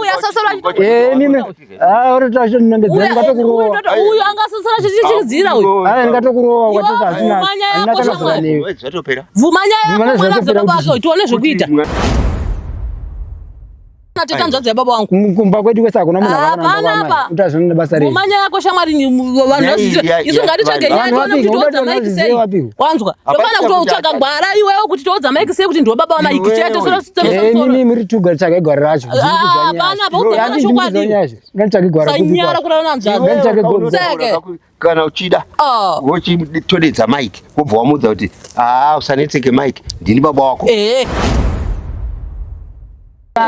uyu asasora Eh, mimi. Ah, uri tasho ndinongedzera ndingatokurowa. Uyu angasasora chichidzira uyu. Ah, ndingatokurowa ukatoti hazvina. Bvuma nyaya Handina yako kana zera shamwari. newe. Zvatopera. Bvuma nyaya Bvuma yako mwana zvatopera baba kuti wake tione zvekuita. Tete hanzvadzi yababa wangu. Kumba kwedu kwese hakuna munhu Ah, akaona pana baba apa. mai. Kuti hazvina basa rei. Bvuma nyaya yako shamwari vanhu Nyaya vasizive. iyi, Isu ngatitsvage vanhu nyaya tione vapi, kuti toudza ungati Mike vanoziva sei. wapi? Wanzwa? Hapana Tofana kuti kutotsvaga gwara iwewe kuti toudza Mike sei kuti ndiwe baba waMike Iwewe. chete. Soro Eh, mimi muri tuga tsvagai gwara racho. Ah, pana apa udza mwana chokwadi. Ngatitsvage gwara kupi Sanyara kwacho. kurara nanzvadzi. Ngatitsvage gwara. Seke. Kana uchida Ah. wochitodedza Mike wobva wamuudza kuti aa usanetseke Mike, ndini baba wako. Eh.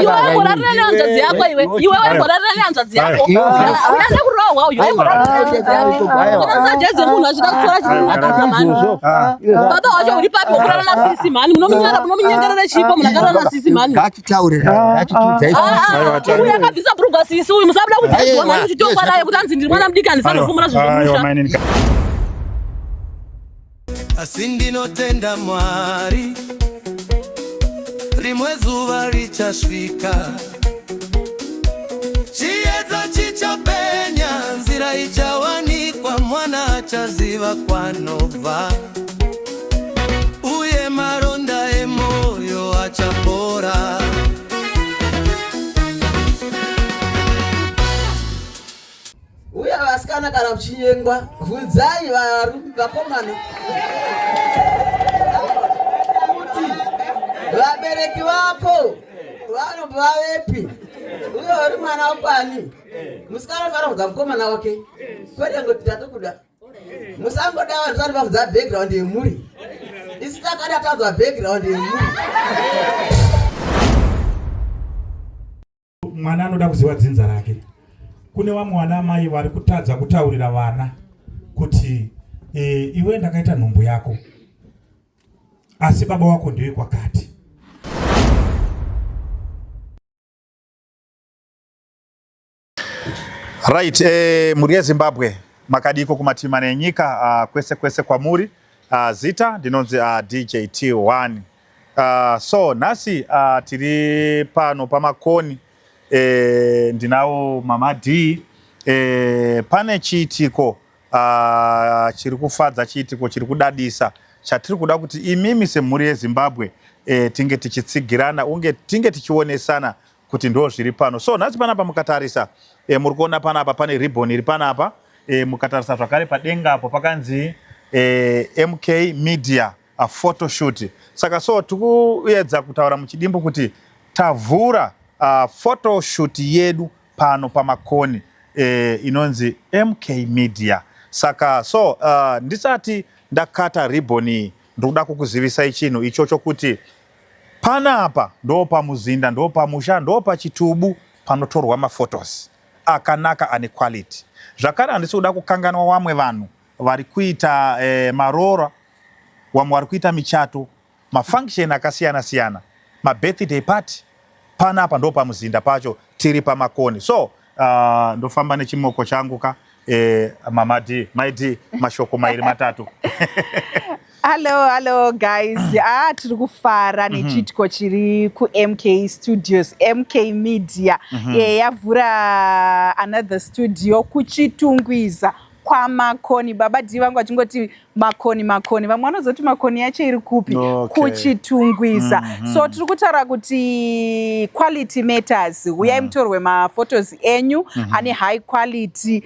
Iwe waimborarira nehanzvadzi yako iwe. Iwe waimborarira nehanzvadzi yako. Unoda kurohwa uyu. Waimborarira nehanzvadzi yako. Unosajeze munhu achida kutora chinhu mhani. Baba wacho uri papi wokurara nasisi mhani. Munomunyara munomunyengerera chipo munhu akarara nasisi mhani. Ngatitaure, ngatitiudza isusu. Uyu akabvisa bhurugwa sisi uyu musabuda kujedzwa mhani uchitongwa naye kuti anzi ndiri mwana mudiki handisandofumura zvinhu zvemusha. Asi ndinotenda Mwari, rimwe zuva richasvika, chiedza chichapenya, nzira ichawanikwa, mwana achaziva kwanobva, uye maronda emoyo achapora. Uye vasikana, kana muchinyengwa, bvunzai varume vakomana kuti vabereki vako vanobva vepi uye uri mwana wakwani. Musikana anofanira kubvunza mukomana wake, kwete ngoti tatokuda. Musangoda vanhu vasati vabvunza background yemhuri. Isu takada tanzwa background yemhuri. Mwana anoda kuziva dzinza rake. Kune vamwe vana mai vari kutadza kutaurira vana kuti iwe ndakaita nhumbu yako, asi baba wako ndiwe kwakati. Right, mhuri yeZimbabwe, makadiko kumativi mana enyika, kwese kwese kwamuri. Zita ndinonzi DJ T1. So nhasi tiri pano paMakoni, ndinawo Mama D. Pane chiitiko chiri kufadza, chiitiko chiri kudadisa chatiri kuda kuti imimi semhuri yeZimbabwe tinge tichitsigirana unge tinge tichionesana kuti ndo zviri pano. So nhasi panapa mukatarisa, muri kuona panapa pane ribbon iri panapa. Mukatarisa zvakare padenga apo pakanzi MK Media a photoshoot. Saka so tikuedza kutaura muchidimbu kuti tavhura photoshoot yedu pano paMakoni, inonzi MK Media. Saka so ndisati ndakata ribbon iyi, ndikuda kukuzivisai chinhu ichocho kuti panapa ndo pamuzinda, ndo pamusha, ndo pachitubu panotorwa maphotos akanaka ane quality. Zvakare handisi kuda kukanganwa vamwe vanhu vari kuita marora, vamwe vari kuita michato, mafunction akasiyana siyana, mabirthday party. Panapa ndo pamuzinda pacho, tiri paMakoni. So ndofamba nechimoko changu ka. Mama D, Mai D, mashoko mairi matatu. Hello, hello guys. Ah, tiri kufara nechiitiko chiri kuMK Studios, MK Media. Yavhura another studio kuChitungwiza kwaMakoni. Baba D vangu vachingoti Makoni, Makoni, vamwe vanozoti Makoni yacho iri kupi? KuChitungwiza. So tiri kutaura kuti quality matters. Uyai mutorwe maphotos enyu ane high quality,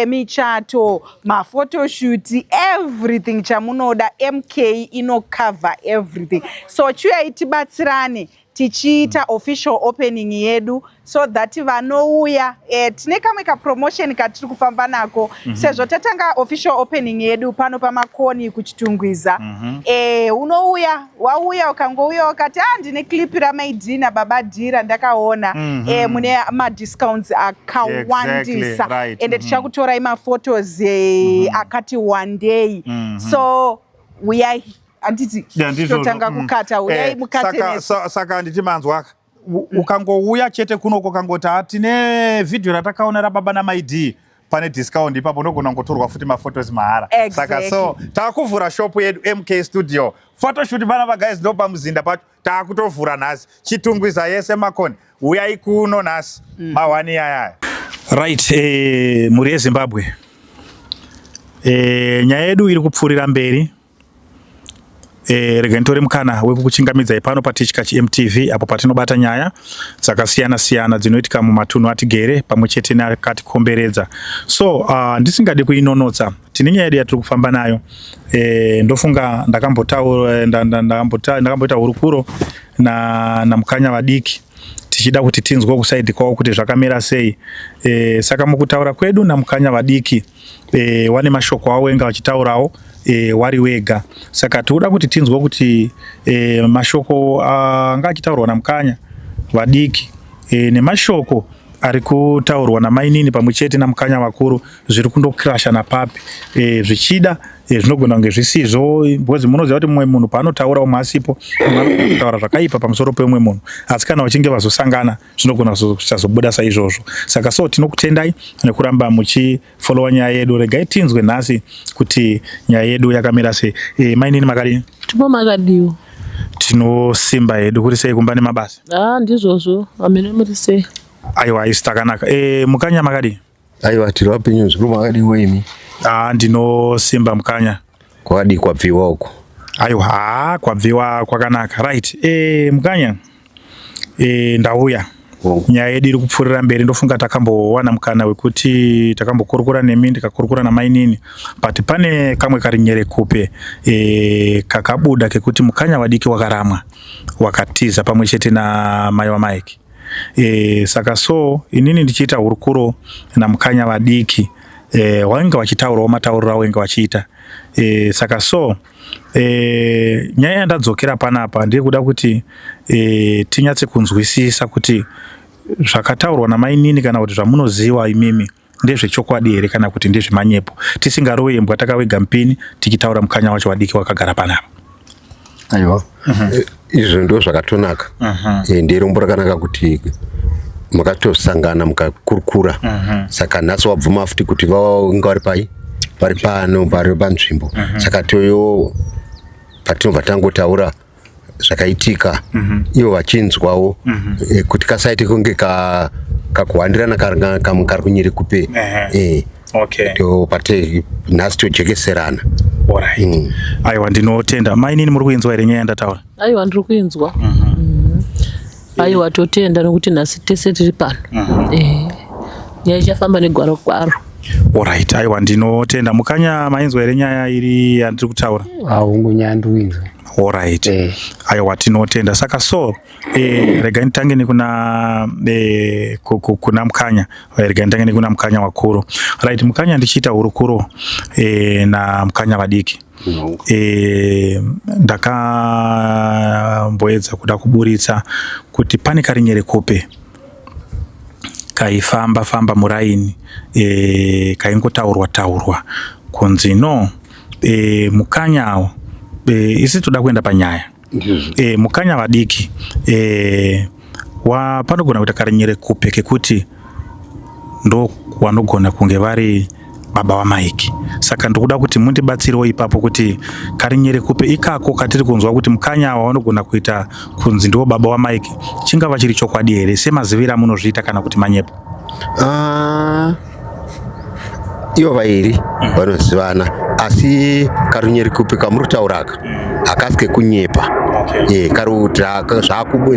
michato, maphotoshoot, everything chamunoda, MK inocover everything. So chiuyai tibatsirane tichiita official opening yedu so that vanouya, tine kamwe kapromotion katiri kufamba nako sezvo tatanga official opening yedu pano paMakoni kuChitungwiza. Unouya, wauya, ukangouya wakati, "Ah, ndine clip raMai D naBaba D randakaona," mune madiscounts akawandisa. Ende tichakutorai maphotos akati wandei. So uyai, handiti? Yeah, ndizvozvo. Totanga kukata, uyai mukate nesu. Saka handiti manzwaka? Ukangouya chete kunoko, ukangoti, "Ah, tine vhidhiyo ratakaona rababa naMai D," Pane discount ipapo, unogona kungotorwa futi maphotos mahara. Saka so taakuvhura shopu yedu, MK Studio Photoshoot panapa guys, ndo pamuzinda pacho. Taakutovhura nhasi, Chitungwiza yese, Makoni, uyai kuno nhasi mahwani ayaya. Right, mhuri yeZimbabwe, nyaya yedu iri kupfuurira mberi. Rega nditore mukana wekukuchingamidzai pano paTichkach MTV, apo patinobata nyaya dzakasiyana siyana dzinoitika mumatunhu atigere pamwe chete neakatikomberedza. So ndisingadi kuinonotsa, tine nyaya yedu yatiri kufamba nayo. Ndofunga ndakambotaura, ndakamboita hurukuro naMukanya vadiki, tichida kuti tinzwe kuside kwavo kuti zvakamira sei. Saka mukutaura kwedu naMukanya vadiki, wane mashoko avo enga vachitaurawo wari wega. Saka tinoda kuti tinzwe kuti mashoko anga achitaurwa naMukanya vadiki nemashoko ari kutaurwa namainini pamwe chete naMukanya vakuru zviri kundokirashana papi. Zvichida zvinogona kunge zvisizvo, because munoziva kuti mumwe munhu paanotaura umwe asipo, umwe anogona kutaura zvakaipa pamusoro peumwe munhu, asi kana vachinge vazosangana zvinogona kusazobuda saizvozvo. Saka so tinokutendai nekuramba muchifollowa nyaya yedu. Regai tinzwe nhasi kuti nyaya yedu yakamira sei. Mainini, makadini? Tipo, makadiwo? Tinosimba hedu. Kuri sei kumba nemabasa? Ah, ndizvozvo, amene muri sei? Aiwa, isi takanaka. Mukanya, makadini? Aiwa, tiri vapenyu zvikuru. Makadiwo imi? Ah, ndinosimba, Mukanya. Kwakadii kwabviwa uko? Aiwa, haa, kwabviwa kwakanaka. Right, Mukanya, ndauya, nyaya yedu iri kupfuurira mberi. Ndofunga takambowana mukana wekuti takambokurukura nemi, ndikakurukura namainini, but pane kamwe kari nyerekupe kakabuda kekuti Mukanya vadiki wakaramwa, wakatiza pamwe chete namai waMike. Saka so inini ndichiita hurukuro naMukanya vadiki, wainge vachitaurawo matauriro awainge vachiita. Saka so nyaya yandadzokera panapa ndeyekuda kuti tinyatse kunzwisisa kuti zvakataurwa namainini kana kuti zvamunoziva imimi ndezvechokwadi here kana kuti ndezvemanyepo, tisingarovi imbwa takavega mupini, tichitaura Mukanya wacho vadiki wakagara panapa. Aiwa, izvo ndo zvakatonaka. Nderombo rakanaka kuti makatosangana mukakurukura. Saka nhasi wabvuma futi kuti vange vari pai, vari pano, vari panzvimbo. Saka toyo patinobva tangotaura zvakaitika, ivo vachinzwawo, kuti kasaite kunge kakuhandirana kamwe kari kunyerekupe. Ndo pate nhasi tojekeserana. Alright. Aiwa, ndinotenda. Mainini, muri kuinzwa here nyaya yandataura? Aiwa, ndiri kuinzwa. Aiwa, totenda nokuti nhasi tese tiri pano. Nyaya ichafamba negwaro kwaro. Alright, aiwa, ndinotenda. Mukanya, mainzwa here nyaya iri yandiri kutaura? Haungu, nyaya ndikuinzwa. Alright. Aiwa, tinotenda. Saka so regai nditange nekuna kuna Mukanya. Regai nditange nekuna Mukanya wakuru. Right, Mukanya, ndichiita hurukuro na Mukanya vadiki, ndakamboedza kuda kuburitsa kuti pane karinyerekupe kaifamba famba muraini, kaingotaurwa taurwa kunzi no, Mukanyawo, isi toda kuenda panyaya. Mukanya vadiki, panogona kuita karinyerekupe kekuti ndo wanogona kunge vari baba vaMike. Saka ndikuda kuti mundibatsirewo ipapo kuti karinyerekupe ikako katiri kunzwa kuti Mukanya ava vanogona kuita kunzi ndiwo baba waMike, chingava chiri chokwadi here semaziviro amunozviita kana kuti manyepo? Ah, ivo vairi vanozivana, asi karunyerekupe kamuri kutauraka hakasi kekunyepa. Kari kuti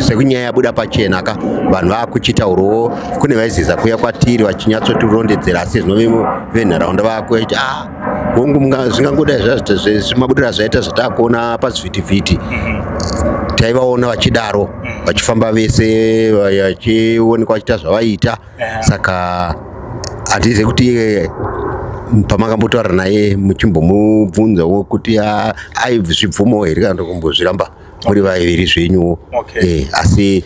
sekunyaya yabuda pachena ka, vanhu vakuchitaurawo, kune vaiziza kuuya kwatiri vachinyatsotirondedzera, asi zvino venharaunda vakuiti, ah, hongu, zvingangodai zvazvimabudiro zvaita zvatakuona pazvivhitivhiti, taivaona vachidaro vachifamba vese, vachionekwa vachiita zvavaiita. Saka handizivi kuti pamakambotaura naye muchimbomubvunzawo kuti aizvibvumawo here kana kumbozviramba muri vaviri zvenyuwo. Asi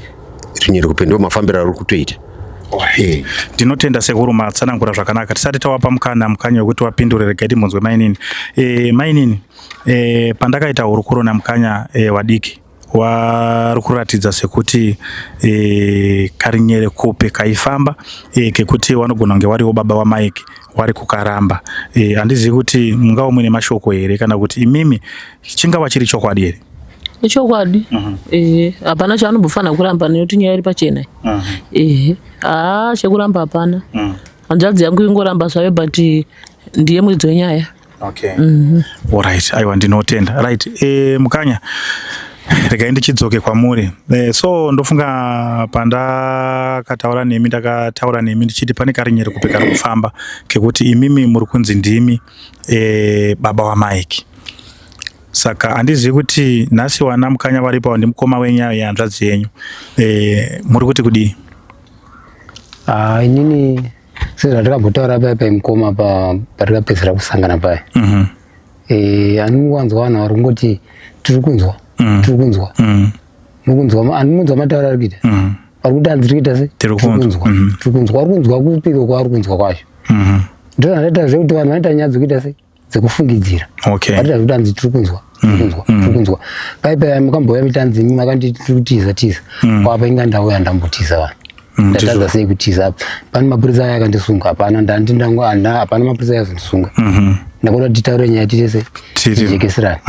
runyerekupe ndo mafambiro ari kutoita. Ndinotenda, sekuru, matsanangura zvakanaka. Tisati tawapa mukana Mukanya wekuti wapindure, regai timbonzwe mainini. Mainini, pandakaita hurukuro naMukanya vadiki. Wari kuratidza sekuti e, karinyere kupe kaifamba e, kekuti wanogona kunge wariwo baba waMike wari kukaramba. E, handizivi kuti mungava muine mashoko here kana kuti imimi chingava chiri chokwadi here? Ichokwadi. Ehe, hapana chaanombofanira kuramba nekuti nyaya iri pachena. Ehe, haa chekuramba hapana. Hanzvadzi yangu ingoramba zvayo but ndiye muridzi wenyaya. Okay. Alright, aiwa ndinotenda. Right, Mukanya. Regai ndichidzoke kwamuri. So ndofunga pandakataura nemi ndakataura nemi ndichiti pane karinyere kupe kari kufamba kekuti imimi muri kunzi ndimi baba waMike. Saka handizivi kuti nhasi wana Mukanya varipo ndimukoma wenyu yehanzvadzi yenyu. Muri kuti kudii? Ah, inini sezvatikambotaura paya paimukoma patikapedzisira kusangana paya. Anongowanzwa vanhu vari kungoti tiri kunzwa, tiri kunzwa. Mukunzwa anomunzwa mataura ari kuita. Vari kuti hanzi tiri kuita sei? Tiri kunzwa. Tiri kunzwa. Vari kunzwa kupiko kwavari kunzwa kwacho. Ndizvo zvanoita zvekuti vanhu vanoita nyaya dzekuita sei? Dzekufungidzira. Varikuita zvekuti hanzi tiri kunzwa. Tiri kunzwa. Tiri kunzwa. Pai pai mukambouya mitanzi imi makanditi tiri kutiza tiza. Kwapa inga ndauya ndambotiza vanhu. Ndatadza sei kutiza apa? Pane mapurisa aya akandisunga hapana ndandi ndangu hapana mapurisa ayazondisunga. Ndakuda kuti titaure nyaya tiite sei? Tijekesirane.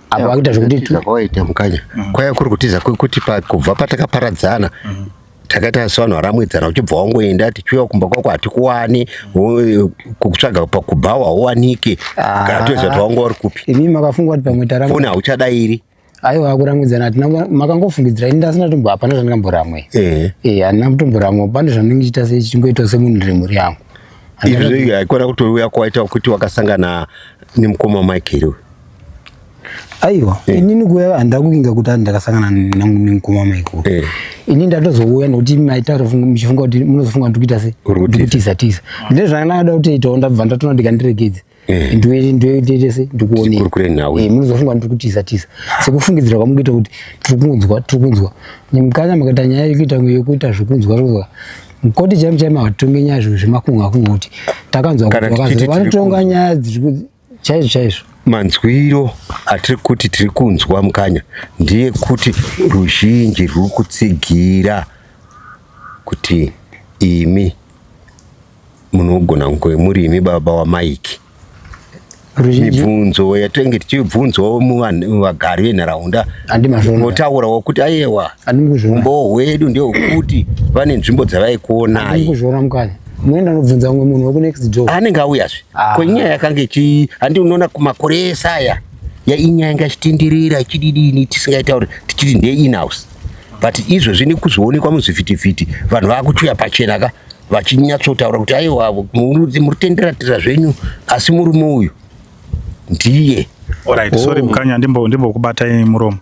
Apa vakuita zvekuti Kutiza kwawaita Mukanya kwaiva kuri kutiza kwekuti kubva patakaparadzana takaita sevanhu varamwidzana uchibva wangoenda tichiuya kumba kwako hatikuwani kukutsvaga pakubhawa hauwanike kana toziva kuti wanga uri kupi. Imi makafunga kuti pamwe taramwa foni hauchadairi. Aiwa kuramwidzana hatina makangofungidzira ini ndasina tombo hapana zvandingamboramwe. Handina kutomboramwa pane zvandinenge ndichiita sei chichingoita semunhu ndiri mhuri yangu. Izvi haikona kutouya kwaita kuti wakasangana nemukoma Mike here? Aiwa, inini kuuya handina kuinga kuti ndakasangana nemukoma Mike. Ini ndatozouya nekuti maitaura muchifunga kuti munozofunga ndiri kuita sei? Ndiri kutiza tiza. Ndine zvandakada kutoitawo ndabva ndatoona ndikandiregedze. Ndoite sei? Ndikuonei. Munozofunga ndiri kutiza tiza. Sekufungidzira kwamukuita kuti tiri kunzwa, tiri kunzwa. Mukanya makaita nyaya yekuita yekuita zvekunzwa zvokunzwa. Mukoti chaimo chaimo havatonge nyaya zvemakunga kunga kuti takanzwa kuti vakanzwa. Vanotonga nyaya dziri chaizvo chaizvo. Manzwiro atiri kuti tiri kunzwa Mukanya ndeyekuti ruzhinji rwuri kutsigira kuti imi munogona kunge muri imi baba waMike. Mibvunzo yatinenge tichibvunzwawo muvagari venharaunda votaurawo kuti aiwa umbowo hwedu ndehwekuti vane nzvimbo dzavaikuonai. Kuzviona Mukanya. Munoenda nobvunza umwe munhu weku next door. Anenge auyazve. Ko inyaya yakange ichi handi unoona kumakore ese aya inyaya yanga ichitindirira ichididini tisingaitauri tichiti ndeye in-house. But izvozvi nekuzvionekwa muzvivhitivhiti vanhu vakuchiuya pachena ka vachinyatsotaura kuti aiwa muri tenderatira zvenyu asi murume uyu ndiye. Alright, sorry Mukanya ndimbokubatai muromo.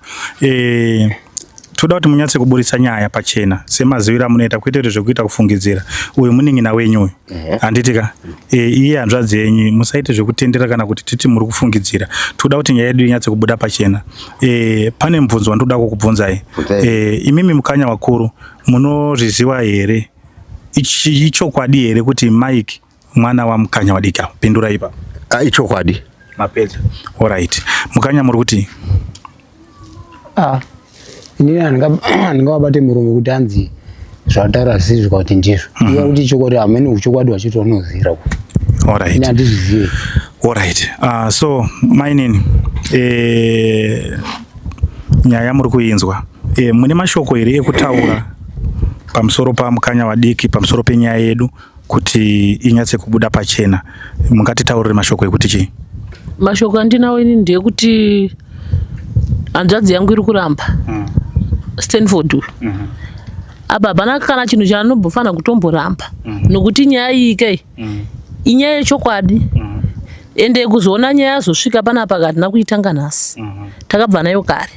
Toda kuti munyatse kuburitsa nyaya pachena semaziviro amunoita kwete kuti zvekuita kufungidzira. Uyu munin'ina wenyu uyu. Handiti ka? Iye hanzvadzi yenyu musaite zvekutendera kana kuti titi muri kufungidzira. Toda kuti nyaya yedu inyatse kubuda pachena. Pane mubvunzo wandoda kukubvunzai. Imimi Mukanya wakuru munozviziva here? Ichokwadi here kuti Mike mwana waMukanya wadiki ava? Pindurai ipapo. Ichokwadi. Mapedza. Alright. Mukanya muri kuti? Inini handingavabate muromo kuti hanzi zvataura zvisizvo kana kuti ndizvo. Iye kuti chokwadi hamene uchokwadi hwacho tinoziva kuti. Alright. Ini handizvizivi. Alright. So mainini nyaya muri kuinzwa. Mune mashoko here ekutaura pamusoro paMukanya wadiki pamusoro penyaya yedu kuti inyatse kubuda pachena? Mungatitaurire mashoko ekuti chii? Mashoko andinawo ini ndeyekuti hanzvadzi yangu iri kuramba Stanford uyu. Apa hapana kana chinhu chaanofanira kutomboramba nokuti nyaya iyi kai inyaya yechokwadi. Ende kuzoona nyaya yazosvika panapa hatina kuitanga nhasi, takabva nayo kare.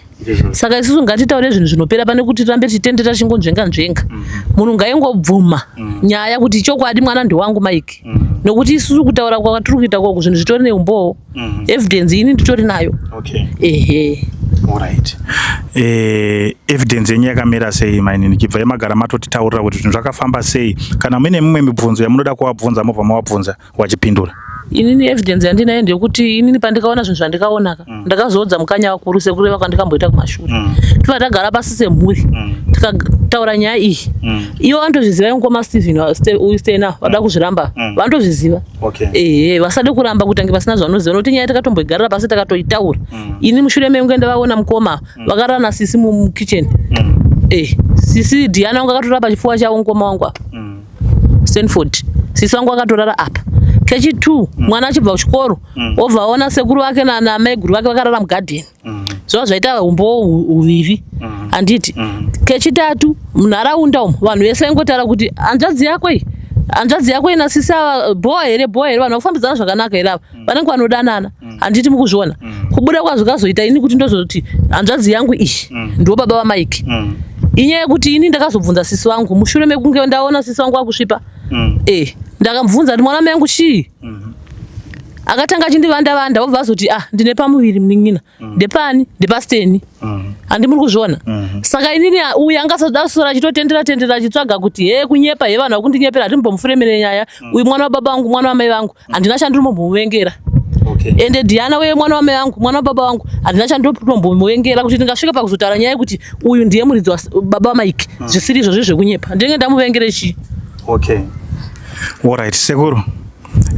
Saka isusu ngatitaure zvinhu zvinopera pane kuti tirambe tichitendera tichingonzvenga nzvenga. Munhu ngaingobvuma nyaya kuti chokwadi mwana ndewangu Mike. Nokuti isusu kutaura kwatiri kuita kwako zvinhu zvitori neumbowo. Evidence ini nditori nayo. Okay. Ehe. Alright. Evidence yenyu yakamira sei mainini? Chibva yemagara matotitaurira kuti zvinhu zvakafamba sei. Kana muine mimwe mibvunzo yamunoda kuvabvunza mobva mavabvunza wachipindura. Inini evidence yandinayo ndeyekuti inini pandikaona zvinhu zvandikaonaka mm. ndakazoodza mukanya vakuru sekureva kwandikamboita kumashure mm. tobva tagara pasi semhuri mm. tikataura nyaya iyi mm. ivo vanotozviziva mukoma Steven uyu Stena vada mm. kuzviramba mm. vanotozviziva okay. Ehe vasade kuramba kutange pasina zvavanoziva nokuti nyaya takatomboigarira pasi takatoitaura mm. ini mushure mekunge ndavaona mukoma mm. vakarara nasisi mukitchen mm. eh, sisi Diana wangu akatorara pachifuwa chavo mukoma wangu apa mm. Stanford sisi wangu akatorara apa kechi 2 mm. mwana achibva kuchikoro mm. obva aona sekuru vake namaiguru vake vakarara mugadheni mm. zvova zvaita umbowo huviri mm. handiti mm. kechitatu munharaunda umu vanhu vese vaingotaura kuti hanzvadzi yako iyi hanzvadzi yako ina sisi ava bhoa here bhoa here vanhu vakufambidzana zvakanaka here ava mm. vanenge vanodanana mm. handiti mukuzviona mm. kubuda kwazvikazoita ini kuti ndozoti hanzvadzi yangu iyi mm. ndiwo baba vamaiki mm. inyaya yekuti ini ndakazobvunza sisi vangu mushure mekunge ndaona sisi vangu vakusvipa mm. e ndakamubvunza kuti mwana mai yangu chii mm -hmm. akatanga achindivanda vanda obva azoti ah ndine pamuviri munin'ina mm. ndepani ndepasteni mm. handi muri kuzviona mm -hmm. saka inini ah, uyu angasazoda kusora achitotendera tendera achitsvaga kuti he kunyepa he vanhu vakundinyepera hatimbomufuremerere nyaya mm. uyu mwana wababa vangu mwana wamai vangu mm. handina chandinombomuvengera okay. ende Diana uye mwana wamai vangu mwana wababa vangu handina chandinombomuvengera kuti ndingasvika pakuzotaura nyaya yekuti uyu ndiye muridzi wababa vaMike mm. zvisiri izvozvo zvekunyepa ndinenge ndamuvengere chii okay alright sekuru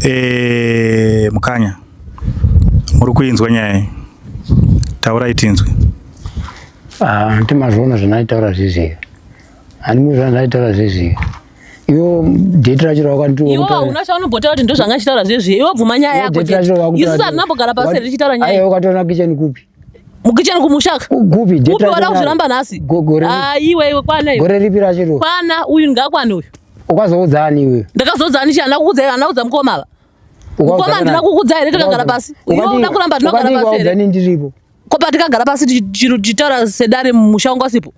eh mukanya muri kuinzwa nyaya iyi taurai tinzwe ah ndimazviona zvanaitaura zvezve handimuzviona zvanaitaura zvezve iwo date racho rawakandiiwe hauna chaunombotaura kuti ndozvanga ndichitaura zvezviye iwe bvuma nyaya yako isusu hatinambogara pasi here tichitaura nyaya wakatoona kitchen kupi mukitchen kumushaka kupi kupi wada kuzviramba nhasi iwe iwe kwana iwe gore ripi racho kwana uyu ngakwane uyu ukazoudza ani iwe ndakazoudza ani chii handina kukuudza handina kuudza mukoma ava mukoma handina kukuudza here tikagara pasi iwe uda kuramba tinogara pasi here ndiripo ko patikagara pasi tichitaura sedare mumusha wanga usipo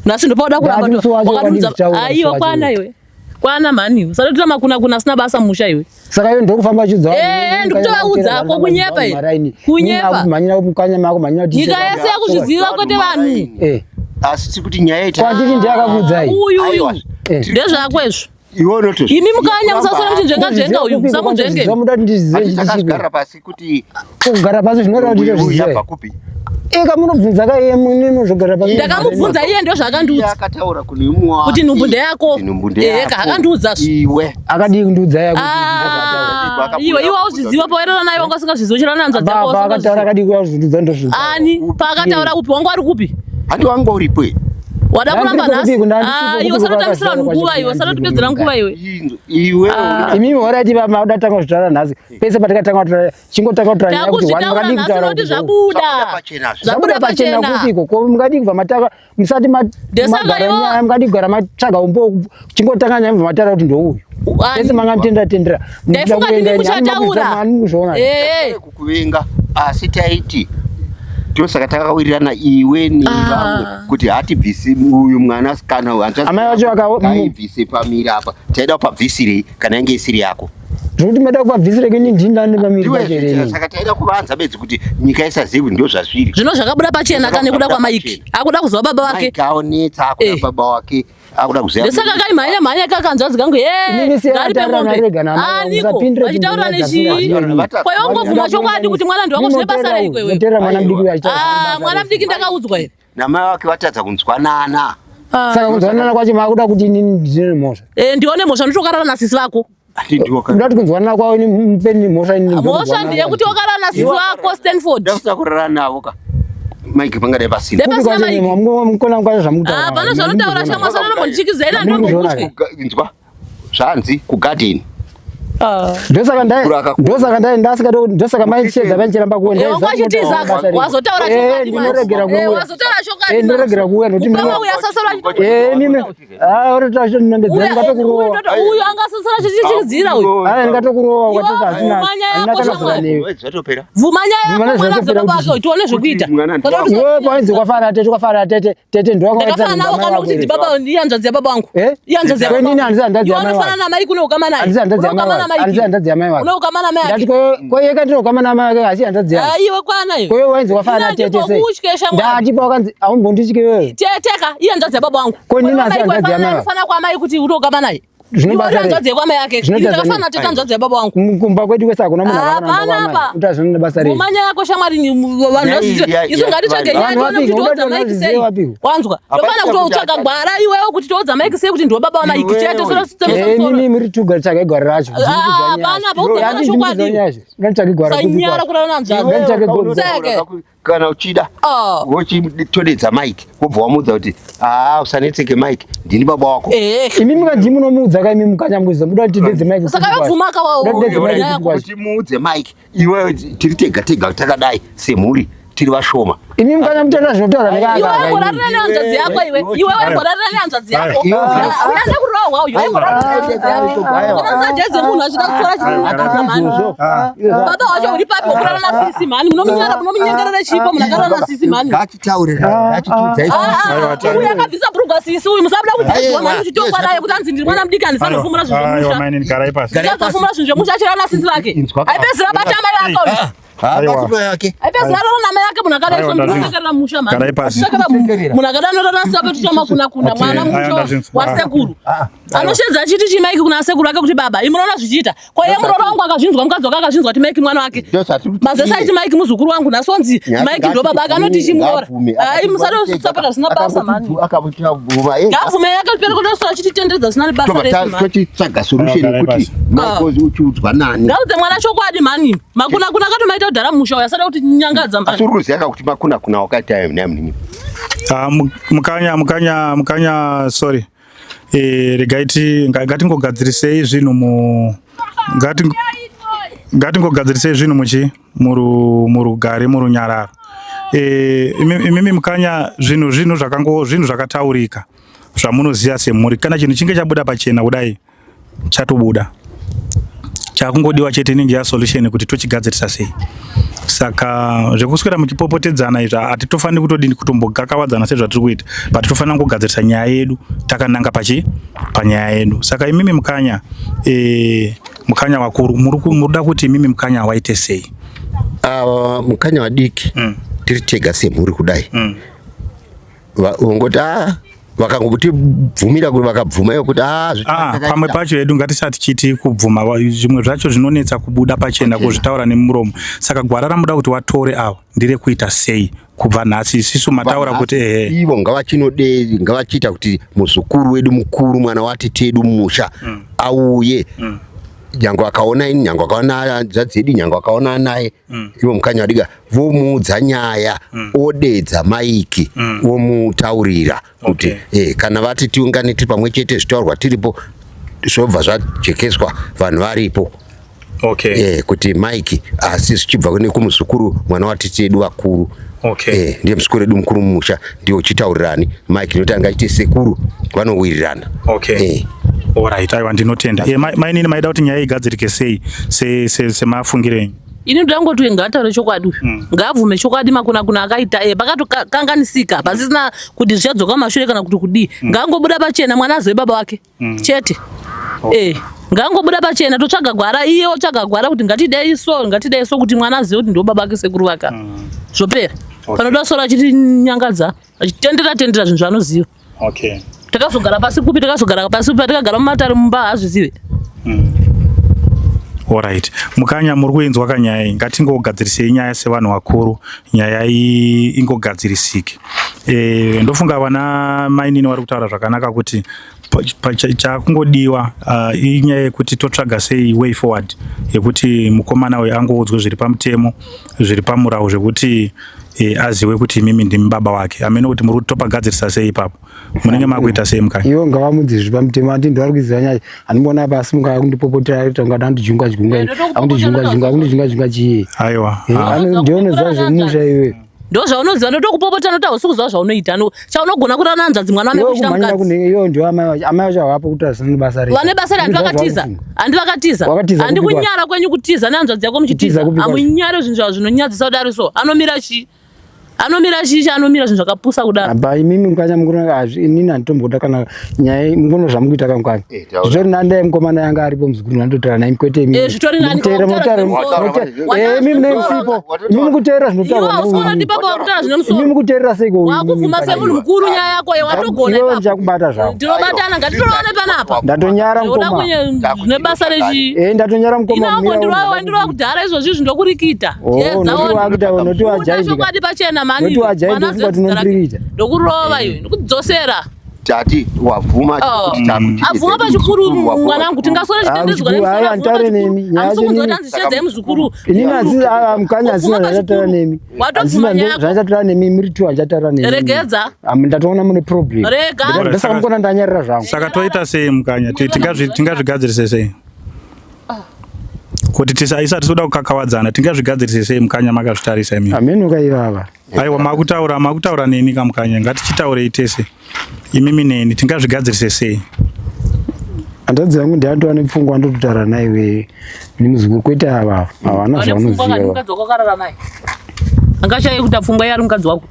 nhasi ndopauda kuramba wakatiudza aiwa kwana iwe kwana mhani iwe usatoita makuna kuna asina basa mumusha iwe saka iwe ndokufamba uchidza eh ndikutovaudza ko kunyepa iwe kunyepa mhanyira mukanya mako mhanyira nyika yese yakuzviziva kwete vanhu eh asi tiri kuti nyaya ita kwatiri ndiye akakuudzai uyu uyu eh. ndezvako izvo iwe unotozviziva imi mukanya musasora kuti nzvenga nzvenga uyu musamunzvenge muda kuti ndizive takagara pasi kuti kugara pasi zvinoreva kuti tozviziva yabva kupi eka munobvunza ka iye munozogara pasi ndakamubvunza iye ndozvo akandiudza akataura kune mumwe wake kuti nhumbu ndeyako nhumbu ndeyako eka akandiudza iwe akadii kundiudza yako ah, iwe iwe auzviziva pawairara naye wanga usingazviziva uchirara nanzva dzako akataura akadii kuzviudza ndozviziva ani paakataura kupi wanga uri kupi handi wanga uripo wada kuramba nhasi ah, iwe usatotambisira vanhu nguva iwe usatotipedzera nguva iwe iwe ah. imimi horaiti makuda tanga kuzvitaura nhasi pese patikatanga kutaura chingotanga kutaura nyaya kuti wani makadii kutaura kuti zvabuda zvabuda pachena kupiko ko mukadii kubva mataka musati magara nyaya mukadii kugara matsvaga umbo chingotanga nyaya mubva mataura kuti ndouyu pese manga mutendera tendera ndaifunga ndimi muchataura eh. Kukuvenga asi taiti ndosaka takawirirana iwe nevamwe ah. kuti hatibvisi uyu mwana sikana amai vacho vakaibvise pamiri apa taida kupabvisirei kana yange isiri yako zvekuti maida kupabvisire kini ndini ndane pamiri pachereni saka taida kuvanza bedzi kuti nyika isazive kuti ndo zvazviri zvino zvakabuda pachena kane kuda kwamaiki akuda kuziva baba vake Mike aonetsa akuda eh. baba wake akuda kuziva ndosaka kai mhanya mhanya kakanzvadzi kangu ngari pemombe aniko vachitaura nechii kwayo ungobvuma chokwadi kuti mwana ndiwako zvine basa rei kwewe ah, mwana mudiki ndakaudzwa here namai vake vatadza kunzwanana ah. saka kunzwanana kwacho makuda kuti inini ndine mhosva eh, ndione mhosva nditokarara nasisi vako ndati kunzwanana kwavo mupeni mhosva mhosva ndeyekuti wakarara nasisi vako Stanford ndakusa kurara navo ka Mike pangadai pasina. Ndepasina Mike. Mukona kwacho zvamukutaura. Ah, pana zvanotaura shamwa sana nombondichikiza ina ndombokuti. Inzwa. Zvanzi ku garden. Ah. Ndosaka ndai ndosaka ndai ndasika ndosaka mai Chiedza vaichiramba kuenda. Eh, wachitiza wazotaura eh, chokwadi. Ndinoregera kuuya. Eh, wazotaura chokwadi. Eh, ndinoregera kuuya nokuti mukama uya sasora. Eh, nime. Ah, uri tasho ndinongedzera ndingatokurowa. Uyu angasasora chichichidzira uyu. Ah, ndingatokurowa ukatoti hazvina. Handina kana zera newe. Zvatopera. Bvuma nyaya yako mwana baba wake tione zvekuita. Iwe painzi kwafara tete kwafara tete tete ndo wakaita. Ndakafana navo kana kuti ndibaba ndihanzvadzi yababa wangu. Eh? Ihanzvadzi yababa. Kwenini handizi hanzvadzi yamai. Unofanana namai kune ukama naye. Handizi hanzvadzi yamai wake. Handizi hanzvadzi yamai wake. Une ukama namai ake. Ndati ko ko yeka ndino ukama namai wake asi hanzvadzi yangu. Ah, iwe kwana iwe. Ko iwe wainzi wafana tete sei? Ndati pa wakanzi aumbondityi wewe. Tete ka ihanzvadzi yababa wangu. Ko nini handizi hanzvadzi yamai wake. Unofanana kwa mai kuti une ukama naye. Iwe hanzvadzi yekwamai yake. Ini ndakafanana tete hanzvadzi yababa wangu. Kumba kwedu kwese hakuna munhu akafanana baba wangu. Kuti zvinoda basa rei? Mumanya yako shamwari vanhu vazive. Isu ngatitsvage nyaya tione kuti toudza Mike sei. Wanzwa? Tofana kutotsvaga gwara iwewe kuti toudza Mike sei kuti ndiwe baba wa Mike chete soro sitemo soro. Inini muri tuga tsvaga gwara racho. Ah, hapana apa udza mwana chokwadi. Ngatitsvage gwara. Sanyara kurara na hanzvadzi. Ngatitsvage gwara. Kana uchida oh. wochitodedza Mike wobva wamuudza kuti haa usanetseke Mike ndini baba wako eh. Imi mukadzi munomuudza ka imi mukanyambuza muda kuti tidedze Mike saka yobvuma ka kuti muudze Mike iwewe tiri tega tega takadai semhuri tiri vashoma imi mukanyamutaura zvinotaura iwewe mborarira nehanzvadzi yako iwe iwewe mborarira nehanzvadzi yako uyanda kurohwa uyu mborarira nehanzvadzi yako unosajedze munhu achida kutora chinhu mhani baba wacho uri papi wokurara nasisi mhani munomunyara munomunyengerera chipo munhu akarara nasisi mhani ngatitaure ngatitiudzai uyu akabvisa bhurugwa sisi uyu musabuda kujaidzwa mhani uchitongwa naye kuti anzi ndiri mwana mudiki handisani kufumura zvinhu zvemusha ndazofumura zvinhu zvemusha achirara nasisi vake aipedzisira bata amai vake uyu Aiwa. Aipedzisira arara namai vake munhu akadai so ndinosekerera musha mhani. Garai pasi. Sekera munhu akadai anorara nasisi vake tichama kuna kuna mwana Aiwa, musha ndazvinzwa. wasekuru. Anoshedza achiti chi Mike kuna sekuru vake kuti baba, imi munoona zvichiita. Ko iye muroora wangu akazvinzwa mukadzi wake akazvinzwa kuti Mike mwana wake. Mazese aiti Mike muzukuru wangu nhasi onzi Mike ndo baba ake anoti chimuroora. Ai musatosapota zvisina basa mhani. Ngabvume yake pere kutosora achititenderedza zvisina basa rese mhani. Tochitsvaga solution Garai yekuti pasi. Michael uchiudzwa nani. Ngaudze mwana chokwadi mhani. Makuna kuna akatomaita kudhara musha uyu asada kuti nyangadza mhani. Asi uri kuziva kuti makuna kuna wakaita naye munini. Ah, mukanya mukanya mukanya sorry. Eh, regai ti ngatingogadzirisei zvinhu mu ngati ngatingogadzirisei zvinhu muchi muru murugare murunyararo. Eh, imimi mukanya zvinhu zvinhu zvakango zvinhu zvakataurika zvamunoziva semhuri kana chinhu chinge chabuda pachena kudai chatobuda chakungodiwa chete inenge ya solution kuti tochigadzirisa sei saka zvekuswera muchipopotedzana izvi hatitofaniri kutodini kutombogakavadzana sezvatiri kuita but tofanira kugadzirisa nyaya yedu takananga pachi panyaya yedu saka imimi mukanya e, mukanya wakuru murikuda kuti imimi mukanya waite sei uh, mukanya wadiki mm. tiri tega semhuri kudai mm. Ungoti ah vakangotibvumira kuti vakabvuma iyo kuti ah, ah pamwe pacho hedu ngatisati chiti kubvuma zvimwe zvacho zvinonetsa kubuda pachena kuzvitaura nemuromo saka gwara ramuda kuti watore ava ndirekuita sei kubva nhasi isisu mataura kuti ehe ivo ngavachinode ngavachiita kuti muzukuru wedu mukuru mwana watete edu mumusha mm. auye mm. nyange akaona ini nyange akaona hanzvadzi yedu nyange akaona naye mm. ivo mukanya wadiga vomuudza nyaya mm. odedza maiki mm. vomutaurira kuti okay. eh, kana vati tiungane tiri pamwe chete zvitaurwa tiripo zvobva zvajekeswa vanhu varipo okay. eh, kuti maiki asi zvichibva nekumuzukuru mwana watete edu vakuru okay. eh, ndiye muzukuru edu mukuru mumusha ndiye uchitaurirani maiki nekuti anga aite sekuru vanowirirana okay. eh. Alright, aiwa ndinotenda. Eh, mainini maida kuti nyaya igadzirike sei semafungiro enyu? Ini ndangoti ngaataure chokwadi uyu mm. ngaabvume chokwadi makuna kuna akaita e pakatokanganisika pasisina kuti zvichadzoka mumashure kana kuti kudii mm. ngaangobuda pachena mwana azive baba wake mm. chete okay. e ngaangobuda pachena totsvaga gwara iye otsvaga gwara kuti ngatidai so ngatidai so kuti mwana azive kuti ndiwo baba ake sekuru vake mm. zvopera okay. panoda soro achitinyangadza achitendera tendera zvinhu zvaanoziva okay. Takazogara pasi kupi takazogara pasi kupi takagara mumatare mumba hazvizive mm. Alright. Mukanya muri kuinzwa kanyaya iyi ngatingogadzirisei nyaya sevanhu vakuru nyaya iyi ingogadzirisike. E, ndofunga vana mainini vari kutaura zvakanaka kuti chakungodiwa uh, inyaya yekuti totsvaga sei way forward yekuti mukomana uyu angoudzwe zviri pamutemo zviri pamurau zvekuti e, aziwe kuti imimi ndimi baba wake amene kuti muri kutopagadzirisa sei ipapo munenge makuita sei mukanya ivo ngavamudze zviri pamutemo ati ndo vari kuziva nyaya andimboona apa asi mukaya kundipopotera kuti ungada andijunga junga akundijunga junga akundijunga junga chii aiwa eh, ndiyo unoziva zvemusha iwe ndo zvaunoziva ndotokupopota noti hausi kuziva zvaunoita no chaunogona kurara nehanzvadzi mwana wamai kuchita mukadzi iyo ndio amai amai vacho havapo kuti asina basa rei vane basa rei handi vakatiza handi vakatiza handi kunyara kwenyu kutiza nehanzvadzi yako muchitiza hamunyare zvinhu zvavo zvinonyadzisa kudaro so anomira chii Anomira chii chaanomira zvinhu zvakapusa kudaro. Apa imimi mukanya mukuru hazvi inini handitomboda kana nyaya mukono zvamukuita kamukanya. Eh, taura. Zvitori nani dai mukomana yanga aripo muzukuru ndandotaura naye kwete imimi. Eh, zvitori nani, Mukuteera, wakutaura mutaura, zvine musoro. mutaura. Eh, imimi Wataura nemusipo. Imimi mukuteerera Iwe zvinotaurwa hausi kuona neumwe. kuti baba wakutaura zvine Imimi musoro. mukuteerera seiko imimi Wakubvuma mukanya? semunhu mukuru nyaya yako ye watogona Iwewe ipapo. ndichakubata zvako. Tinobatana ngatitorovane panapa. Ndatonyara Unoda mukoma. kunye zvine basa rechi. Eh, ndatonyara mukoma. Inango mira ndirova uno. wandirova kudhara izvozvi izvi ndokurikita. Oh, Yedza noti one. wakuita noti Buda wajaidika. chokwadi pachena mani. Noti wajaidika Mwana funga zita rake. tinondirikita. Ndokurova iwe, ndokudzosera. Tati wabvuma Oh. kuti takuti Abvuma pachikuru mwanangu tingaswera Ah, chitendedzwa kuchikuru, hayi, handitaure nemi. Nyaya yacho Hamusi inini- kunzwa tanzi muzukuru. Inini hanzi ah, mukanya Wabvuma hasina zvachataura pachikuru. nemi. Watobvuma Handisina nyaya yako. zvachataura nemi muri two handichataura nemi. Regedza. Ah, ndatoona mune problem. Rega. Ndosaka mukona ndanyarira zvangu. Saka toita sei mukanya? Tingazvigadzirise sei? Kuti tisa tinoda kukakawadzana, tingazvigadzirise sei mukanya makazvitarisa imi? Amenuka ivava. Aiwa makutaura makutaura neni kamukanya, ngatichitaurei tese. Imimi neni tingazvigadzirise sei? Hanzvadzi yangu ndiandiwa nepfungwa ndototaura naye we nemuzukuru kwete ava havana Ane pfungwa kani zvavanoziva. mukadzi wako akarara naye. Angashaye kuti pfungwa yari mukadzi wako.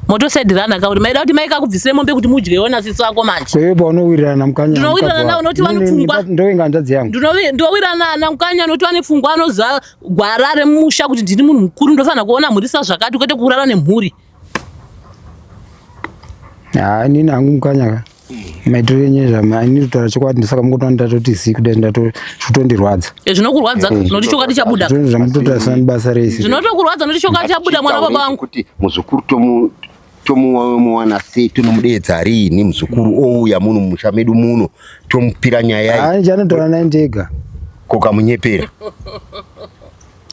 Motosaidirana ka kuti maida kuti mai kakubvisire mombe kuti mudyewo nasisi wako manje. Kwewe paunowirirana namukanya. Ndinowirirana nawo noti vane pfungwa. Ndowenga hanzvadzi yangu. Ndinowirirana namukanya noti vane pfungwa anoziva gwara remusha kuti ndini munhu mukuru ndofanira kuona mhuri zvakati kwete kurara nemhuri. Ha inini hangu mukanya ka. Maitiro enyu ezvama ini kutaura chokwadi ndosaka mukotona ndatoti zi kudai ndato zvotondirwadza. Eh, Zvinokurwadza noti chokwadi chabuda. Zviro zvamutotarisana nebasa rese. Zvinotokurwadza noti chokwadi chabuda mwana baba vangu. kuti muzukuru tomuwana sei tonomudeedza riini muzukuru ouya muno mumusha medu muno tomupira nyaya iyi Hayi ndichanotaura naye ndega. kokamunyepera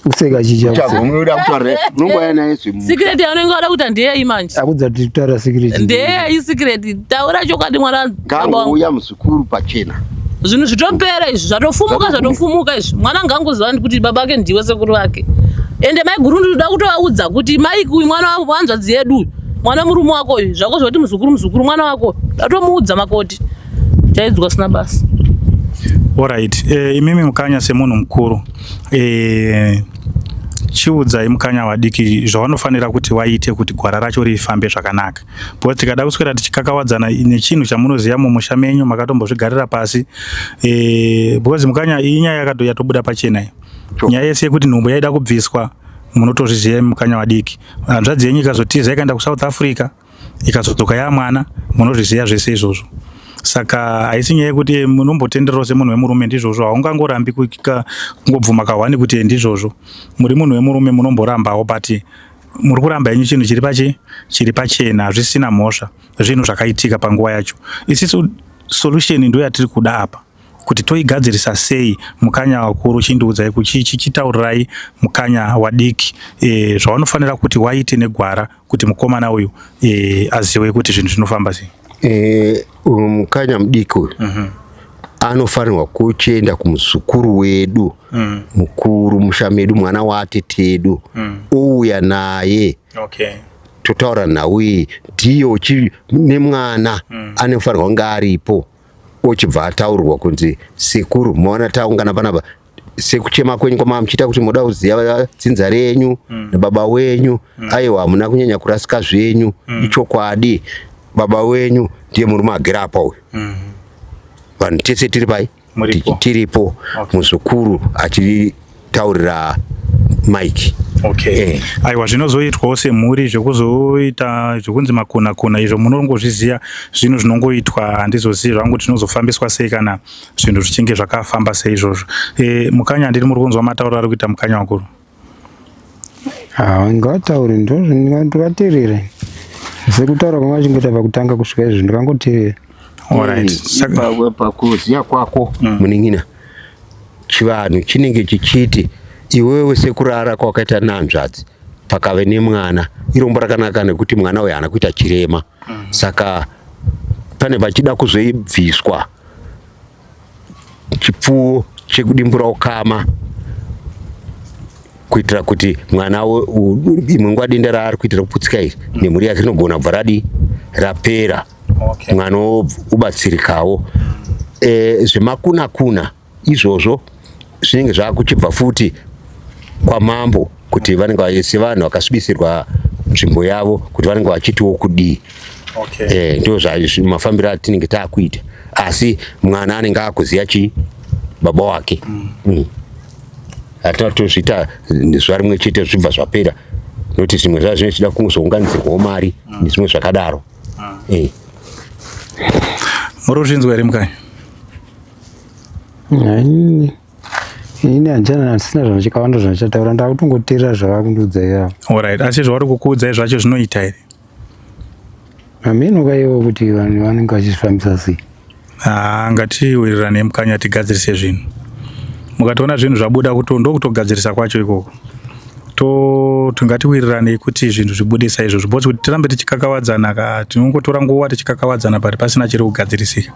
Useka chicha. Chako, unoda kutaura unongouya naye zve Secret yaunenge wada kuita ndeyei manje? Akudza kuti kutaura secret. Ndeyei secret? Taura chokwadi mwana baba wangu. ngangouya muzukuru pachena Zvinhu zvitopera izvi, zvatofumuka zvatofumuka izvi. Mwana ngangoziva kuti baba ake ndiwe sekuru vake. Ende mai guru ndinoda kutovaudza kuti mai uyu mwana wanzvadzi yedu uyu, mwana murume wako uyu, zvako zvoti muzukuru muzukuru mwana wako. Ndatomuudza makoti. Chaidzwa sina basa. Alright. Imimi mukanya semunhu mukuru. Chiudzai mukanya wadiki zvavanofanira kuti waite kuti gwara racho rifambe zvakanaka. Because tikada kuswera tichikakawadzana nechinhu chamunoziva mumusha menyu makatombozvigarira pasi. Because mukanya iyi nyaya yatobuda pachena iyi. Nyaya yese yekuti nhumbu yaida kubviswa munotozviziva imi mukanya wadiki. Hanzvadzi yenyu ikazotiza ikaenda kuSouth Africa ikazodzoka yamwana munozviziva zvese izvozvo. Saka haisi nyaya yekuti munombotendererawo semunhu wemurume ndizvozvo haungangorambi kungobvuma kahwani kuti ndizvozvo muri munhu wemurume munomborambawo but muri kuramba henyu chinhu chiri pachi chiri pachena hazvisina mhosva zvinhu zvakaitika panguva yacho isisu solution ndo yatiri kuda apa kuti toigadzirisa sei mukanya wakuru chindiudzai kuchichitaurirai mukanya wadiki zvavanofanira kuti waite negwara kuti mukomana uyu azive kuti zvinhu zvinofamba sei. Mukanya mudiki uyu anofanirwa kuchienda kumuzukuru wedu mukuru musha medu mwana waatete edu ouya naye totaura nhau iyi ndiyo nemwana anofanirwa kunge aripo ochibva ataurirwa kunzi sekuru maona taungana panapa sekuchema kwenyu kwamava muchiita kuti moda kuziva dzinza renyu nababa wenyu aiwa hamuna kunyanya kurasika zvenyu ichokwadi baba wenyu ndiye murume agere apa uyu vanhu tese tiri pai Muripo. Tiripo muzukuru achitaurira Mike. Aiwa zvinozoitwawo semhuri zvekuzoita zvekunzi makona kona izvo munongozviziva zvinhu zvinongoitwa handizozivi zvangu kuti zvinozofambiswa sei kana zvinhu zvichinge zvakafamba seizvozvo. Mukanya handiri muri kunzwa matauriro ari kuita mukanya wakuru. Ah, ngavataure ndozvindovateerera sekutaura kwanga vachingoita pakutanga kusvika izvi ndikangoteerera. Alright. Saka Pakuziya kwako munin'ina chivanhu chinenge chichiti iwewe sekurara kwakaita nanzvadzi pakave nemwana irombo rakanaka nekuti mwana uyu haana kuita chirema saka pane pachida kuzoibviswa chipfuwo chekudimbura ukama kuitira kuti mwana imwe nguva denda raari kuitira kuputsika iri nemhuri yake rinogona kubva radi rapera mwana obatsirikawo zvemakuna kuna izvozvo zvinenge zvakuchibva futi kwamambo kuti vanenge sevanhu vakasvibisirwa nzvimbo yavo kuti vanenge vachitiwo kudii. Okay. Eh, ndo mafambiro atinenge taakuita, asi mwana anenge akuziva chii baba wake. Hatina tozviita zuva rimwe chete zvibva zvapera, nokuti zvimwe zvazvo zvinenge zvichida kuzounganidzirwawo mari nezvimwe zvakadaro. Eh. Muri kuzvinzwa here Mukanya? Ini handichana, handisina zvandikawanda zvandichataura, ndakutongoteerera zvavakundiudza iyavo. Alright, asi zvauri kukuudzai zvacho zvinoita here? Hameno kaiwo kuti vanhu vanenge vachizvifambisa sei. Ah, ngatiwirirane Mukanya, tigadzirise zvinhu. Mukatoona zvinhu zvabuda kuto ndokutogadzirisa kwacho ikoko. To tingatiwirirane kuti zvinhu zvibude saizvozvo, because kuti tirambe tichikakavadzana ka, tinongotora nguva tichikakavadzana pari pasina chiri kugadzirisika.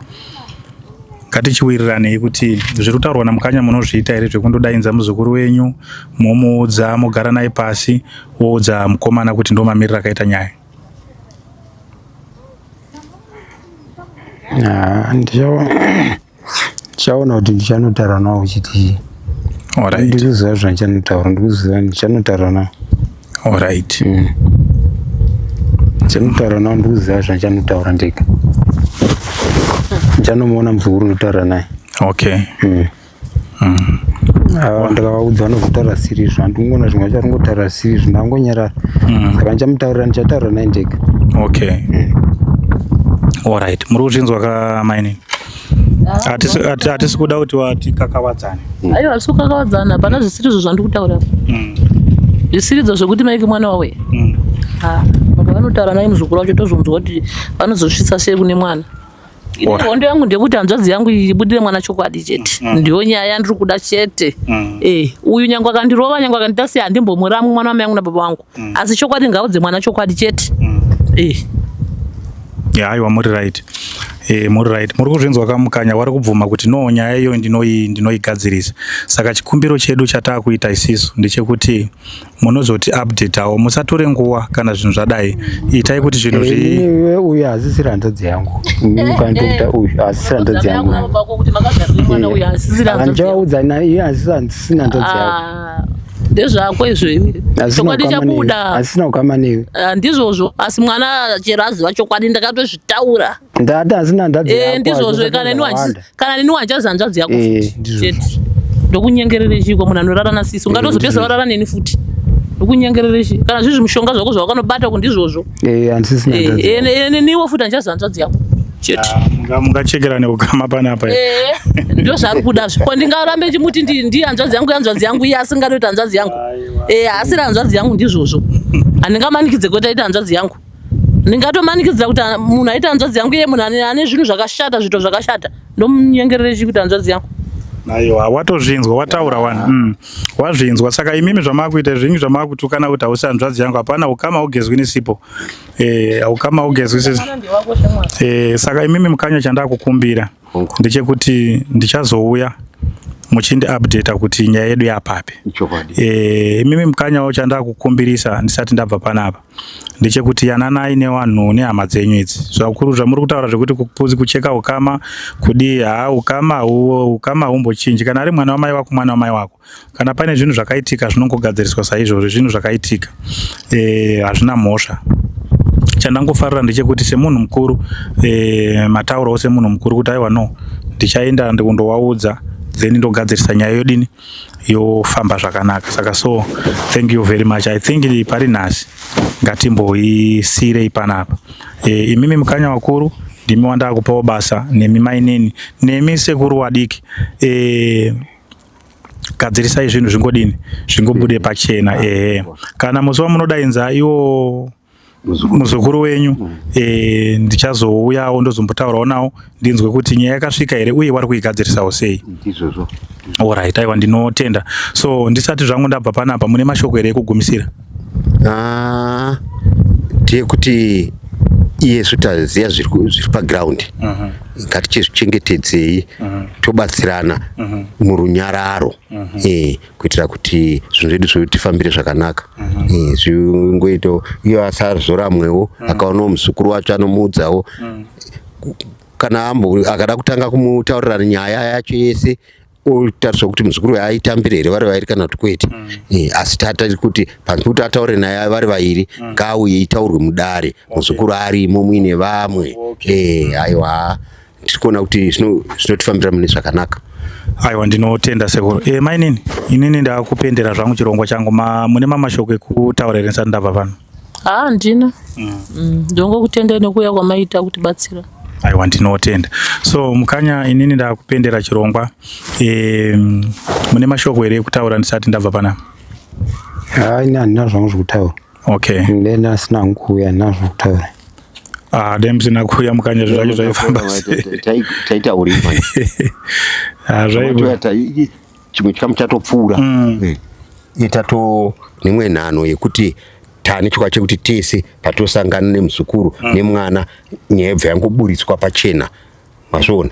Ngatichiwiriranei kuti zviri kutaurwa naMukanya munozviita here, zvekundodainza muzukuru wenyu, momuudza, mogara naye pasi, woudza mukomana kuti ndo mamiriro akaita nyaya. Ah, ndichaona kuti ndichanotaura nawo chiti. Alright. Ndikuziva zvandichanotaura, ndikuziva ndichanotaura nawo. Alright. Ndichanotaura nawo, ndikuziva zvandichanotaura ndega. Ndichanomuona muzukuru ndotaura naye. Okay. Ava ndakavaudza vanozotaura sirizvo, handingoona zvimwe vacho varingotaura sirizvo, ndangonyarara. Saka ndichamutaurira, ndichataura naye ndega. Okay. Alright. Muri kuzvinzwa ka mainini? Hatisi kuda kuti watikakavadzane. Aiwa, hatisi kukakavadzana, hapana zvisirizvo zvandiri kutaura. Zvisirizvo zvekuti maike mwana wawe. Ha, munhu vanotaura naye muzukuru wacho, tozonzwa kuti vanozosvitsa sei kune mwana. Ini hondo yangu ndeyekuti hanzvadzi yangu ibudire mwana chokwadi chete. Ndiyo nyaya yandiri kuda chete. Eh, uyu nyangwe akandirova, nyangwe akandita sei, handimbomuramwi mwana wamai yangu nababa vangu. Asi chokwadi ngaudze mwana chokwadi chete. Eh. Ya, aiwa, muri right. Eh, muri right. Muri kuzvinzwa kaMukanya, wari kubvuma kuti no, nyaya iyoyo ndinoigadzirisa. Saka chikumbiro chedu chataakuita isisu ndechekuti munozoti updateawo, musatore nguva kana zvinhu zvadai. Itai kuti zvinhu zvi Ini uyu haasisiri hanzvadzi yangu. Ini mukandokuta uyu haasisiri hanzvadzi yangu. Nababa vako kuti makagadzira mwana uyu haasisiri hanzvadzi yangu. Handichavaudza na iye hasisina hanzvadzi yangu. Ah, ndezvako izvo iwe. Hasina Chokwadi ukama newe. chabuda. Hasina ukama newe. Ah, ndizvozvo, asi mwana chero aziva chokwadi, ndakatozvitaura. Ndati hasina hanzvadzi Eh, yako. ndizvozvo, kana ini kana nini wanjazi hanzvadzi yako Eh, futi ndizvozvo. chete. Ndokunyengerere chiko munhu anorara nasisi, ungatozopesa warara neni futi. Ndokunyengerere chi kana zviri zvimushonga zvako zvawakanobata ku ndizvozvo. Eh, handisisina Eh, hanzvadzi yangu. Neniwo futi hanjazi hanzvadzi yako chete. Mungachekerane kugama panapa. Eh, ndo zvaari kuda zvo. Ko ndingarambe ndichimuti ndi hanzvadzi yangu, hanzvadzi yangu, iye asingadi hanzvadzi yangu. Eh, asiri hanzvadzi yangu ndizvozvo. Handingamanikidze kuti aite hanzvadzi yangu. Ndingatomanikidzira kuti munhu aite hanzvadzi yangu, iye munhu ane zvinhu zvakashata, zviito zvakashata, ndomunyengerere chii kuti hanzvadzi yangu? Aiwa, watozvinzwa, wataura wani. Wazvinzwa. Saka imimi zvamakuita zvingi zvamakutukana kuti hausi hanzvadzi yangu, hapana ukama hugezwi nesipo. Eh, ukama hugezwi sesi. Eh, saka imimi Mukanya, chandakukumbira ndechekuti ndichazouya muchindi update kuti nyaya yedu yapapi. Chokwadi. Eh, imimi Mukanyawo, chandakukumbirisa ndisati ndabva panapa ndechekuti yananai nevanhu nehama dzenyu idzi. Zvakuru zvamuri kutaura zvekuti kucheka ukama kudii, haa, ukama haumbochinji. Kana ari mwana wamai wako, mwana wamai wako. Kana pane zvinhu zvakaitika zvinongogadziriswa saizvozvo, zvinhu zvakaitika, hazvina mhosva. Chandangofarira ndechekuti semunhu mukuru, mataurawo semunhu mukuru kuti aiwa, no, ndichaenda kundowaudza, then ndogadzirisa nyaya yodini, yofamba zvakanaka. Saka so thank you very much. I think pari nhasi ngatimboisirei panapa. Imimi Mukanya wakuru, ndimi wandakupawo basa, nemi mainini, nemi sekuru wadiki, gadzirisai zvinhu zvingodini, zvingobude pachena. Ehe, kana musi wamunodainza iwo muzukuru wenyu, ndichazouyawo ndozombotaurawo nawo, ndinzwe kuti nyaya yakasvika here uye wari kuigadzirisawo sei. Ndizvozvo. Alright, aiwa, ndinotenda. So ndisati zvangu ndabva panapa, mune mashoko here ekugumisira? Ah, ndeyekuti iyesu taziva zviri paground, ngatichizvichengetedzei, tobatsirana murunyararo, kuitira kuti zvinhu zvedu zvitifambire zvakanaka. Zvingoitawo iyo asazoramwewo, akaonawo muzukuru wacho anomuudzawo, kana ambo akada kutanga kumutaurira nyaya yacho yese. Otariswa kuti muzukuru uyu aitambira here vari vairi kana kuti kwete. Asi tati kuti panze kuti ataure naye vari vairi, ngauye itaurwe mudare, muzukuru arimo muine vamwe. Aiwa, tiri kuona kuti zvinotifambira mune zvakanaka. Aiwa, ndinotenda sekuru. Mainini, inini ndakupendera zvangu chirongwa changu. Mune mamashoko ekutaura here ndisati ndabva pano? Haa, handina. Ndongokutendai nekuuya kwamaita kutibatsira. Aiwa, ndinotenda. So mukanya, inini ndakupendera chirongwa. Mune mashoko here ekutaura ndisati ndabva panapa? Hai, ini handina zvangu zvekutaura. Ndenda asina hangu kuuya, handina zvekutaura. Ah, dai musina kuuya mukanya, zvinhu zvacho zvaifamba sei? Taitaurei? Ah, zvaiva Chimwe chikamu chatopfuura. Itato nemwe nhano yekuti tane chikwa chekuti tese patosangana nemuzukuru nemwana, nyaya yebva yangoburitswa pachena, mazviona,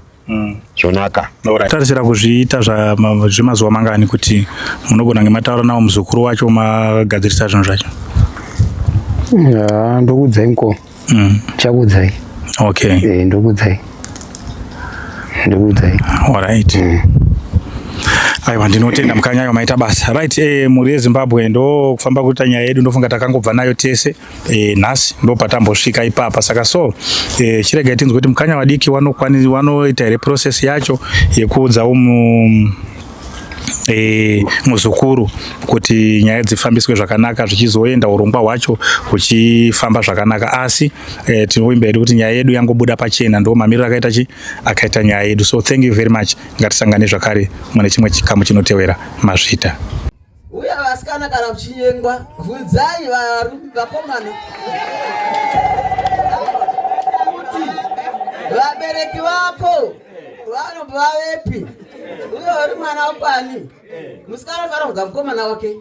zvonaka. Tarisira kuzviita zvemazuva mangani kuti munogona kunge mataura nawo muzukuru wacho, magadzirisa zvinhu zvacho? Ya, ndokuudzai mukoma. Chakuudzai. Ndokuudzai, ndokuudzai. Alright. Aiwa, ndinotenda mukanya, ayo maita basa. Right, mhuri yeZimbabwe, ndo kufamba kuita nyaya yedu. Ndofunga takangobva nayo tese nhasi ndo patambosvika ipapa. Saka so chiregai tinzwe kuti mukanya vadiki wanoita here process yacho yekuudzawo muzukuru kuti nyaya dzifambiswe zvakanaka, zvichizoenda urongwa hwacho huchifamba zvakanaka. Asi tinovimba hedu kuti nyaya yedu yangobuda pachena, ndo mamiriro akaita chi akaita nyaya yedu. So thank you very much, ngatisangane zvakare mune chimwe chikamu chinotevera. Mazvita. Uye vasikana, kana muchinyengwa, bvunzai varume, vakomana, kuti vabereki vako vanobva vepi uye uri mwana wakwani. Musikana anofanira kubvunza mukomana wake,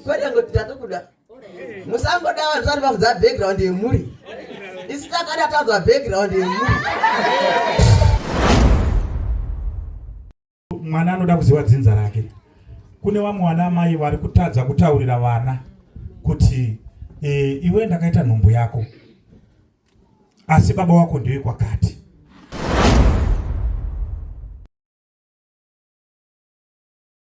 kwete ngoti tatokuda. Musangoda vanhu vasati vabvunza background yemhuri. Isu takada tanzwa background yemhuri. Mwana anoda kuziva dzinza rake. Kune vamwe vana mai vari kutadza kutaurira vana kuti iwe ndakaita nhumbu yako, asi baba wako ndiwe kwakati.